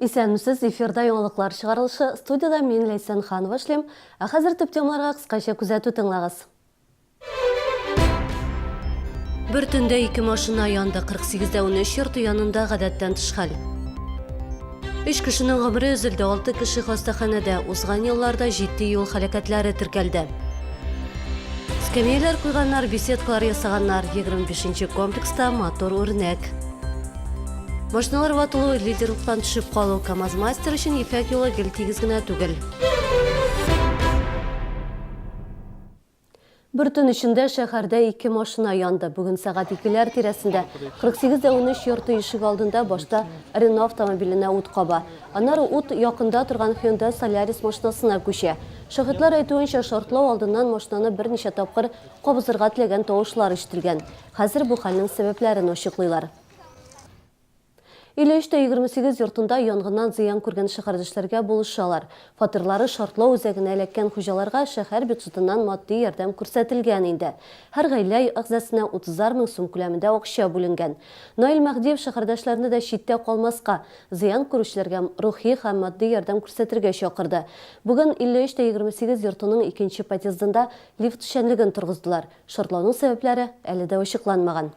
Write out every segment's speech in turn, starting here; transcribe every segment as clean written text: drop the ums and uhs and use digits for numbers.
Исәнмесез, эфирда яңалыклар чыгарылышы. Студиядә мин, Ләйсән Ханова эшлим. Ә хәзер төп темаларга кыскача күзәтү тыңлагыз. Бер төндә ике машина янды, 48 дә 13 йорты янында гадәттән тыш хәл. Өч кешенең гомере өзелде, алты кеше хастаханәдә. Узган елларда җитди юл һәлакәтләре теркәлде. Скамеяләр куйганнар, беседкалар ясаганнар. 25 нче комплекста матур үрнәк. Машиналар ватылу, лидерлыктан төшеп калу, КАМАЗ-мастер өчен ефәк юлы гел тигез генә түгел. Бер төн эчендә шәһәрдә ике машина янды. Бүген сәгать икеләр тирәсендә 48 дә 13 йорты ишек алдында башта Рено автомобиленә ут каба. Аннары ут якында торган Hyundai Solaris машинасына күчә. Шаһитлар әйтүенчә, шартлау алдыннан машинаны берничә тапкыр кабызырга теләгән тавышлар ишетелгән. Хәзер бу хәлнең сәбәпләрен ачыклыйлар. 53 тә 28 йортында янгыннан зыян күргән шәһәрдәшләргә булышалар. Фатирлары шартлау үзәгенә эләккән хуҗаларга шәһәр бюджетыннан матди ярдәм күрсәтелгән инде. Һәр гаилә әгъзасына утызар мең сум күләмендә акча бүленгән. Наил Мәһдиев шәһәрдәшләрне дә читтә калмаска, зыян күрүчеләргә рухи һәм матди ярдәм күрсәтергә чакырды. Бүген 53 тә 28 йортының икенче подъездында лифт эшчәнлеген торгыздылар. Шартлауның сәбәпләре әле дә ачыкланмаган.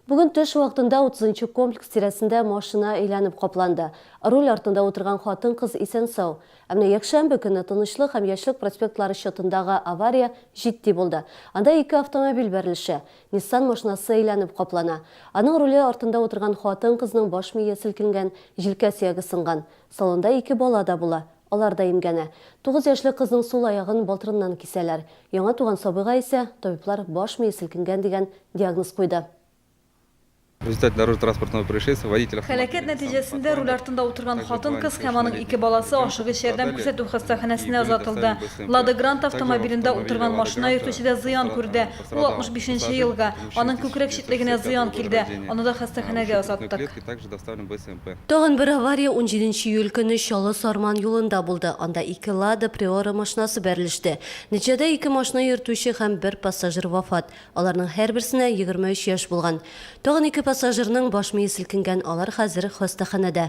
Бүген төш вакытында утызынчы комплекс тирәсендә машина әйләнеп капланды. Руль артында утырган хатын-кыз исән-сау. Ә менә якшәмбе көнне Тынычлык һәм Яшьлек проспектлары чатындагы авария җитди булды. Анда ике автомобиль бәрелешә. Ниссан машинасы әйләнеп каплана. Аның руле артында утырган хатын-кызның баш мие селкенгән, җилкә сөяге сынган. Салонда ике бала да була. Алар да имгәнә. Тугыз яшьлек кызның сул аягын балтырыннан кисәләр. Яңа туган сабыйга исә табиблар баш мие селкенгән дигән диагноз куйды. В результате дорожно-транспортного происшествия водитель автомобиля Һәлакәт нәтиҗәсендә руль артында утырган хатын-кыз һәм аның ике баласы ашыгыч ярдәм күрсәтү хастаханәсенә озатылды. Лада Гранта автомобилендә утырган машина йөртүче дә зыян күрде. Ул 65 нче елгы. Аның күкрәк читлегенә зыян килде. Аны да хастаханәгә озаттык. Тагын бер авария унҗиденче июль көнне Чаллы-Сарман юлында булды. Анда ике Лада Приора машинасы бәрелеште. Нәтиҗәдә ике машина йөртүче һәм бер пассажир вафат. Аларның һәрберсенә 23 яшь булган. Тагын ике пассажирның баш мие селкенгән, алар хәзер хастаханәдә.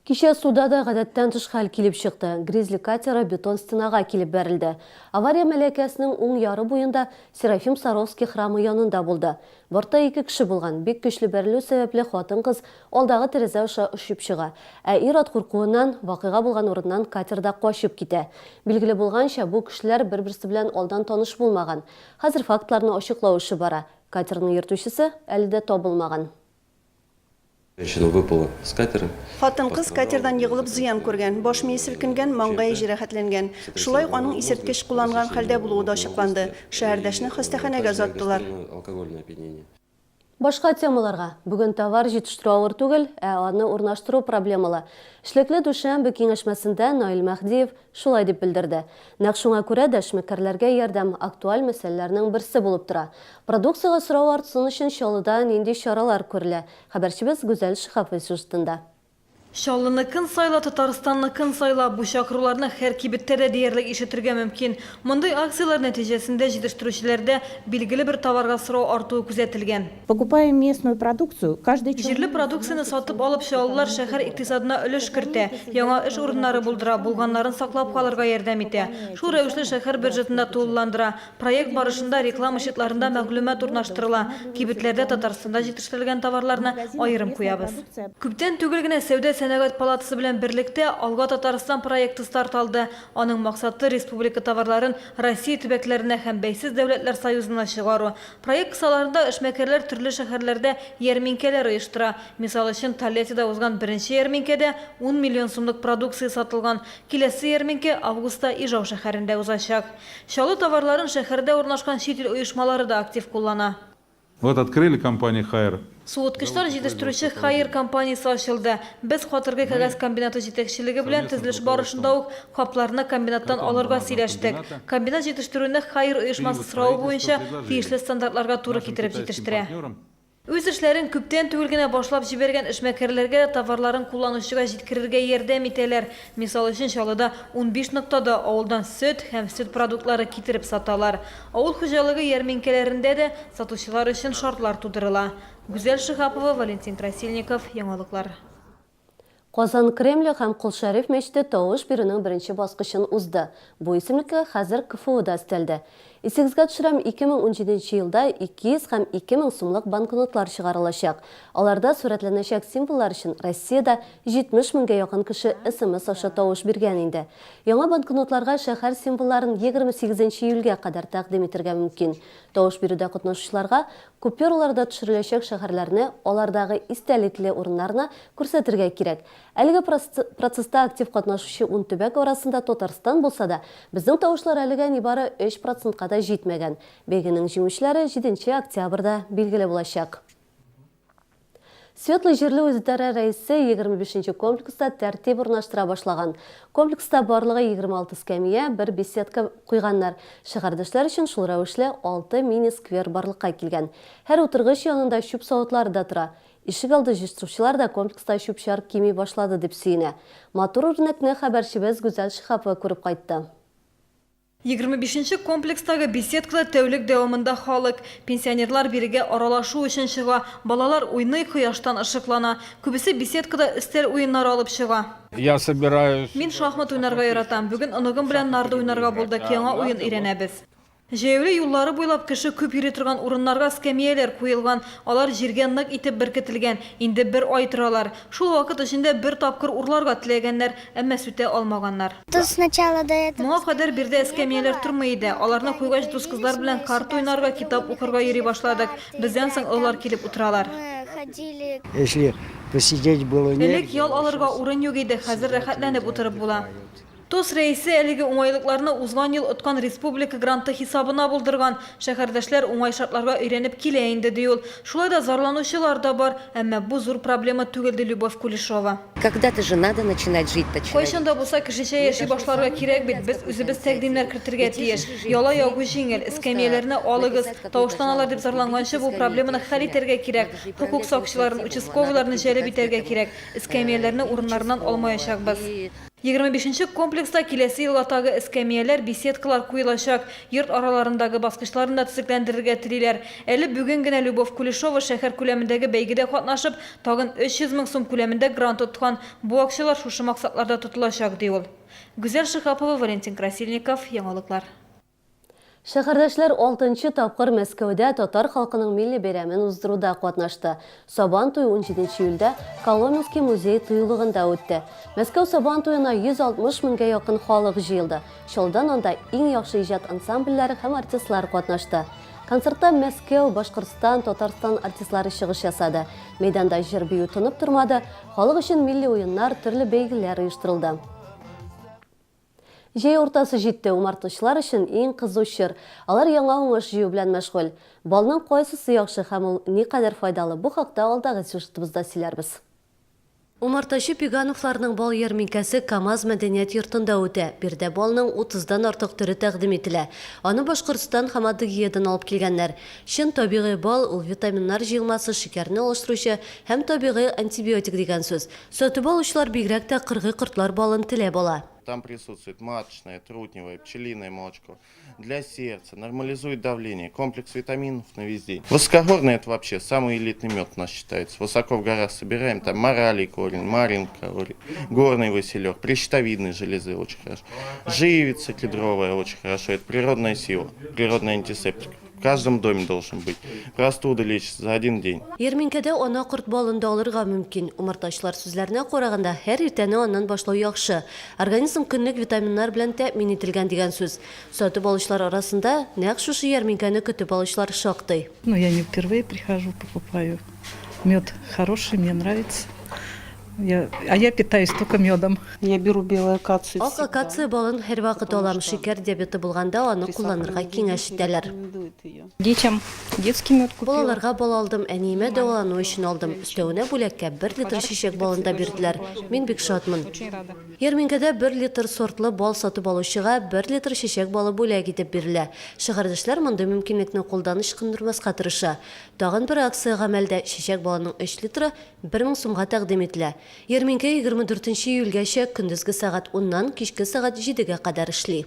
Кичә суда да гадәттән тыш хәл килеп чыкты. Гризли катеры бетон стенага килеп бәрелде. Авария Мәләкәснең уң яры буенда Серафим Саровский храмы янында булды. Бортта ике кеше булган. Бик көчле бәрелү сәбәпле, хатын-кыз алдагы тәрәзә аша очып чыга. Ә ир-ат куркуыннан, вакыйга булган урыннан катерда качып китә. Билгеле булганча, бу кешеләр бер-берсе белән алдан таныш булмаган. Хәзер фактларны ачыклау эше бара. Катерның йөртүчесе әле дә табылмаган. Женщина выпала с катера. Хатын-кыз катердан егылып зыян күргән, баш мие селкенгән, маңгае җәрәхәтләнгән. Шулай ук аның исерткеч кулланган хәлдә булуы да ачыкланды. Шәһәрдәшне хастаханәгә озаттылар. Башка темаларга. Бүген товар җитештерү авыр түгел, ә аны урнаштыру проблемалы. Эшлекле дүшәмбе киңәшмәсендә Наил Мәһдиев шулай дип белдерде. Нәкъ шуңа күрә дә эшмәкәрләргә ярдәм актуаль мәсьәләләрнең берсе булып тора. Продукциягә сорау артсын өчен Чаллыда нинди чаралар күрелә? Хәбәрчебез Гүзәл Шиһапова сюжетында. Чаллыныкын сайла, Татарстанныкын сайла, бу чакыруларны һәр кибеттә дә диярлек ишетергә мөмкин. Мондый акцияләр нәтиҗәсендә җитештерүчеләрдә билгеле бер товарга сорау артуы күзәтелгән. Покупая местную продукцию, каждый Җирле продукцияне сатып алып, чаллылар шәһәр икътисадына өлеш кертә, яңа эш урыннары булдыра, булганнарын саклап калырга ярдәм итә. Шул рәвешле шәһәр бюджетын да тулыландыра. Проект барышында реклама щитларында мәгълүмат урнаштырыла, кибетләрдә Татарстанда җитештерелгән товарларны аерым куябыз. Күптән түгел генә Сәүдә-сәнәгать палатасы белән берлектә Алга Татарстан проекты старт алды. Аның максаты, республика товарларын Россия төбәкләренә һәм Бәйсез дәүләтләр союзына чыгару. Проект кысаларында эшмәкәрләр төрле шәһәрләрдә ярминкәләр оештыра. Мисал өчен, Тольяттида узган беренче ярминкәдә ун миллион сумлык продукция сатылган. Киләсе ярминкә августта Ижау шәһәрендә узачак. Чаллы товарларын шәһәрдә урнашкан чит ил оешмалары да актив куллана. Вот открыли компания Хайер. Суыткычлар җитештерүче Хайер компаниясе ачылды. Без катыргы кәгазь комбинаты җитәкчелеге белән төзелеш барышында ук капларны комбинаттан алырга сөйләштек. Комбинат җитештерүне Хайер оешмасы соравы буенча тиешле стандартларга туры китереп җитештерә. Үз эшләрен күптән түгел генә башлап җибәргән эшмәкәрләргә дә товарларын кулланучыга җиткерергә ярдәм итәләр. Мисал өчен, Чаллыда 15 ноктада авылдан сөт һәм сөт продуктлары китереп саталар. Авыл хуҗалыгы ярминкәләрендә дә сатучылар өчен шартлар тудырыла. Гүзәл Шиһапова, Валентин Красильников, Яңалыклар. Казан Кремле һәм Кол Шәриф мәчете тавыш бирүнең беренче баскычын узды. Бу исемлеккә хәзер КФУ да өстәлде. Исегезгә төшерәм, 2017 нче елда 200 һәм 2000 сумлык банкнотлар чыгарылачак. Аларда сурәтләнәчәк символлар өчен Россиядә 70 меңгә якын кеше смс аша тавыш биргән инде. Яңа банкнотларга шәһәр символларын 28 нче июльгә кадәр тәкъдим итәргә мөмкин. Тавыш бирүдә катнашучыларга купюраларда төшереләчәк шәһәрләрне, алардагы истәлекле урыннарны күрсәтергә кирәк. Әлеге процесста актив катнашучы ун төбәк арасында Татарстан булса да, безнең тавышлар әлегә нибары өч процентка да җитмәгән. Бәйгенең җиңүчеләре җиденче октябрьдә билгеле булачак. Светлый җирле үзидарә рәисе 25 нче комплекста тәртип урнаштыра башлаган. Комплекста барлыгы 26 эскәмия, бер беседка куйганнар. Шәһәрдәшләр өчен шул рәвешле алты мини-сквер барлыкка килгән. Һәр утыргыч янында чүп савытлары да тора. Ишек алды җыештыручылар да комплекста чүп-чар кими башлады дип сөенә. Матур үрнәкне хәбәрчебез Гүзәл Шиһапова күреп кайтты. 25 нче комплекстагы беседкада тәүлек дәвамында халык. Пенсионерлар бирегә аралашу өчен чыга, балалар уйный, кояштан ышыклана. Күбесе беседкада өстәл уеннары алып чыга. Я собираюсь. Мин шахмат уйнарга яратам. Бүген оныгым белән нарды уйнарга булдык, яңа уен өйрәнәбез. Җәяүле юллары буйлап кеше күп йөри торган урыннарга эскәмияләр куелган. Алар җиргә нык итеп беркетелгән. Инде бер ай торалар. Шул вакыт эчендә бер тапкыр урларга теләгәннәр, әмма сүтә алмаганнар. Моңа кадәр биредә эскәмияләр тормый иде. Аларны куйгач, дус кызлар белән карта уйнарга, китап укырга йөри башладык. Бездән соң олылар килеп утыралар. Элек ял алырга урын юк иде, хәзер рәхәтләнеп утырып була. ТОС рәисе әлеге уңайлыкларны узган ел откан республика гранты хисабына булдырган. Шәһәрдәшләр уңай шартларга өйрәнеп килә инде, ди ул. Шулай да зарланучылар да бар. Әмма бу зур проблема түгел, ди Любовь Кулешова. Когда-то же надо начинать жить по-человечески. Кайчан да булса кешечә яши башларга кирәк бит. Без үзебез тәкъдимнәр кертергә тиеш. Яла ягу җиңел, эскәмияләрне алыгыз, тавышланалар дип зарланганчы, бу проблеманы хәл итәргә кирәк. Хокук сакчыларын, участковыйларны җәлеп итәргә кирәк. Эскәмияләрне урыннарыннан алмаячакбыз. 25 нче комплекста киләсе елга тагы эскәмияләр, беседкалар куелачак, йорт араларындагы баскычларны да төзекләндерергә телиләр. Әле бүген генә Любовь Кулешова шәһәр күләмендәге бәйгедә катнашып, тагын 300 мең сум күләмендә грант откан. Бу акчалар шушы максатларда тотылачак, ди ул. Гүзәл Шиһапова, Валентин Красильников, Яңалыклар. Шәһәрдәшләр алтынчы тапкыр Мәскәүдә татар халкының милли бәйрәмен уздыруда катнашты. Сабан туе унҗиденче июльдә Коломенский музей-тыюлыгында үтте. Мәскәү Сабан туена 160 меңгә якын халык җыелды. Чаллыдан анда иң яхшы иҗат ансамбльләре һәм артистлар катнашты. Концертта Мәскәү, Башкортстан, Татарстан артистлары чыгыш ясады. Мәйданда җыр-бию тынып тормады, халык өчен милли уеннар, төрле бәйгеләр оештырылды. Җәй уртасы җитте, умартачылар өчен иң кызу чор. Алар яңа уңыш җыю белән мәшгуль. Балның кайсысы яхшы һәм ул никадәр файдалы, бу хакта алдагы сюжетыбызда сөйләрбез. Умартачы Пигановларның бал ярминкәсе КАМАЗ мәдәният йортында үтә. Биредә балның утыздан артык төре тәкъдим ителә. Аны Башкортстан һәм Адыгеядан алып килгәннәр. Чын табигый бал, ул витаминнар җыелмасы, шикәрне алыштыручы һәм табигый антибиотик дигән сүз. Сатып алучылар бигрәк тә кыргый кортлар балын теләп ала. Там присутствует маточное, трутневое, пчелиное молочко. Для сердца, нормализует давление, комплекс витаминов на весь день. Высокогорный это вообще самый элитный мед у нас считается. Высоко в горах собираем, там моралий корень, маринка, горный василек, прищитовидной железы очень хорошо. Живица кедровая очень хорошо, это природная сила, природный антисептик. В каждом доме должен быть. Простуда лечится за один день. Ярминкәдә ана корт балын да алырга мөмкин. Умартачылар сүзләренә караганда, һәр иртәне аннан башлау яхшы. Организм көнлек витаминнар белән тәэмин ителгән дигән сүз. Сатып алучылар арасында нәкъ шушы ярминкәне көтеп алучылар шактый. Ну, я не впервые прихожу, покупаю. Мед хороший, мне нравится. Я, а я питаюсь только медом. Я беру белую акацию Ак акация балын һәрвакыт алам, шикәр диабеты булганда аны кулланырга киңәш итәләр. Детям детский мед купила. Балаларга бал алдым, әниемә дәвалану өчен алдым. Өстәвенә бүләккә бер литр чәчәк балын да бирделәр. Мин бик шатмын. Ярминкәдә бер литр сортлы бал сатып алучыга бер литр чәчәк балы бүләк итеп бирелә. Шәһәрдәшләр мондый мөмкинлекне кулдан ычкындырмаска тырыша. Тагын бер акция гамәлдә, чәчәк балының өч литры 1000 сумга тәкъдим ителә. Ярминкә 24 июльгәчә көндезге сәгать уннан кичке сәгать җидегә кадәр эшли.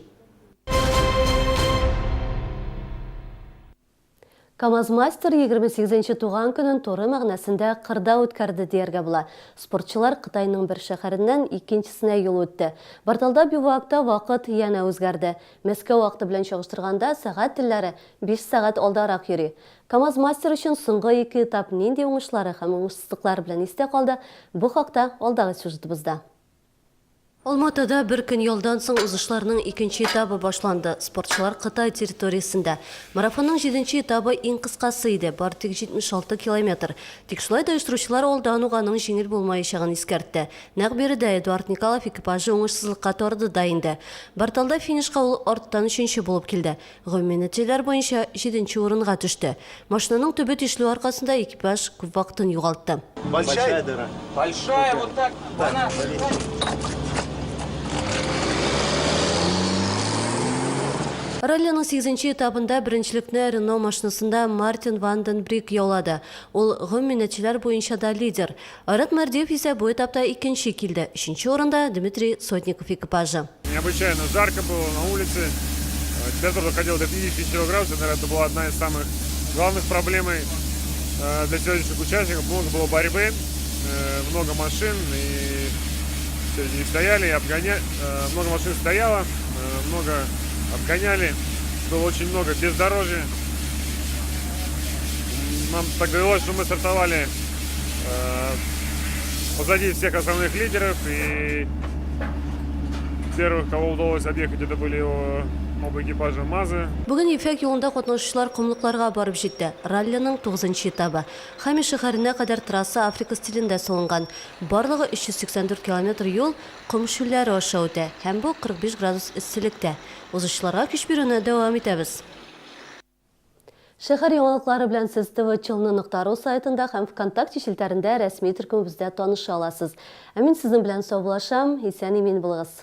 КАМАЗ-мастер 28 нче туган көнен туры мәгънәсендә кырда үткәрде дияргә була. Спортчылар Кытайның бер шәһәреннән икенчесенә юл үтте. Барталда бивуакта вакыт янә үзгәрде. Мәскәү вакыты белән чагыштырганда, сәгать телләре биш сәгать алдарак йөри. КАМАЗ-мастер өчен соңгы ике этап нинди уңышлары һәм уңышсызлыклары белән истә калды, бу хакта алдагы сюжетыбызда. Алма-Атада бер көн ялдан соң узышларның икенче этабы башланды. Спортчылар Кытай территориясендә. Марафонның җиденче этабы иң кыскасы иде, бары тик 76 километр. Тик шулай да оештыручылар алдан ук аның җиңел булмаячагын искәртте. Нәкъ биредә Эдуард Николаев экипажы уңышсызлыкка тарды да инде. Барталда финишка ул арттан өченче булып килде. Гомуми нәтиҗәләр буенча җиденче урынга төште. Машинаның төбе тишелү аркасында экипаж күп вакытын югалтты. Большая дыра. Большая, вот так. Она. Раллиның сигезенче этабында беренчелекне Рено машинасында Мартин Ван ден Брик яулады. Ул гомуми нәтиҗәләр буенча да лидер. Айрат Мәрдиев исә бу этапта икенче килде. Өченче урында, Дмитрий Сотников экипажы. Необычайно жарко было на улице. Температура доходила до 54 градусов. Наверное, это была одна из самых главных проблем для сегодняшних участников. Много было борьбы, много машин, и среди них стояли, и обгоня... много машин стояло, много обгоняли. Было очень много бездорожья. Нам так довелось, что мы стартовали позади всех основных лидеров. И первых, кого удалось объехать, это были оба экипажа МАЗы. Бүген Ефәк юлында катнашучылар комлыкларга барып җитте. Раллиның тугызынчы этабы. Хами шәһәренә кадәр трасса Африка стилендә салынган. Барлыгы 384 километр юл ком чүлләре аша үтә һәм бу 45 градус эсселектә. Узышчыларга көч бирүне дәвам итәбез. Шәһәр яңалыклары белән сез ТВ Челны нокта ру сайтында һәм ВКонтакте челтәрендә рәсми төркемебездә таныша аласыз. Ә мин сезнең белән саубуллашам, исән-имин булыгыз.